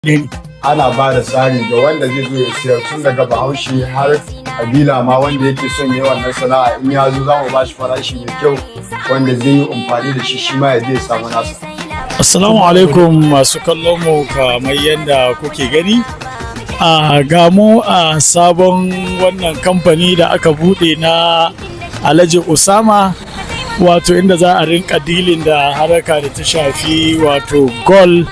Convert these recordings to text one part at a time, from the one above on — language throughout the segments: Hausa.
100. Ana ba da tsari ga wanda zai zo ya siyar, tun daga Bahaushe har kabila ma, wanda yake son yi wannan sana'a, in ya zo za mu ba shi farashi mai kyau wanda zai yi amfani da shi, shi ma ya je ya samu nasa. Assalamu alaikum masu kallon mu. Kamar yadda kuke gani, a gamu a sabon wannan kamfani da aka bude na Alhaji Usama, wato inda za a rinka dealing da haraka da ta shafi wato gold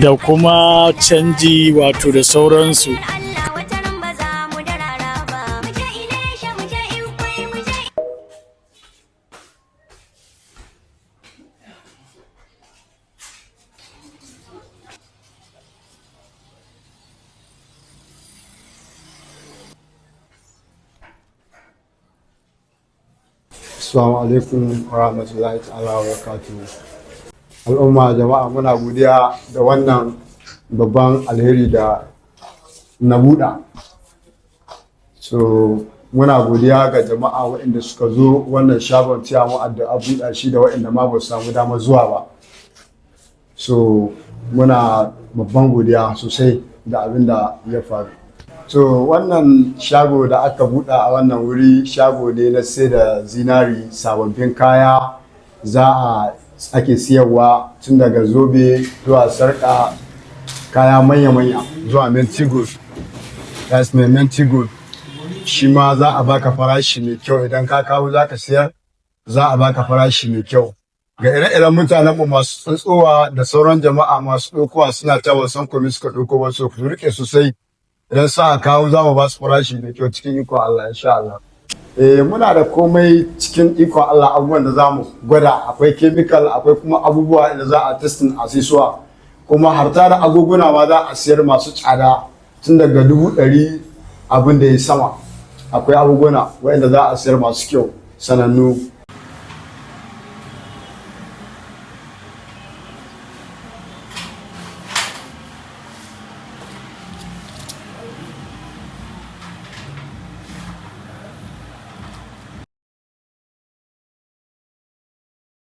da kuma canji, wato da sauransu. Wataran ba za mu darara ba. Mu je Ilesha, mu je Ikwai, mu je Assalamu alaikum wa rahmatullahi ta'ala wa barakatuhu. Al'umma, jama'a, muna godiya da wannan babban alheri da na buɗa. So muna godiya ga jama'a waɗanda suka zo wannan shagon taya mu addu'a buɗa shi, da waɗanda ma ba su samu damar zuwa ba. So muna babban godiya sosai da abin da ya faru. So wannan shago da aka buɗe a wannan wuri, shago ne na sai da zinari, sababbin kaya za a ake siyarwa, tun daga zobe zuwa sarƙa, kaya manya-manya zuwa minti gold. That's mai minti gold. Shi ma za a baka farashi mai kyau idan ka kawo za ka siyar, za a baka farashi mai kyau. Ga ire-iren mutanenmu masu tsuntsuwa da sauran jama'a masu ɗaukowa suna ta wasan komai suka ɗauko wasu, ku rike sosai. Idan sa kawo, za mu ba su farashi mai kyau cikin ikon Allah, insha Allah. Eh, muna da komai cikin ikon Allah, abubuwan da za mu gwada, akwai chemical, akwai kuma abubuwa da za a testing a sisuwa, kuma harta da agoguna ma za a siyar masu tsada, tun daga 100,000 abin da ya sama. Akwai agoguna waɗanda za a siyar masu kyau sanannu.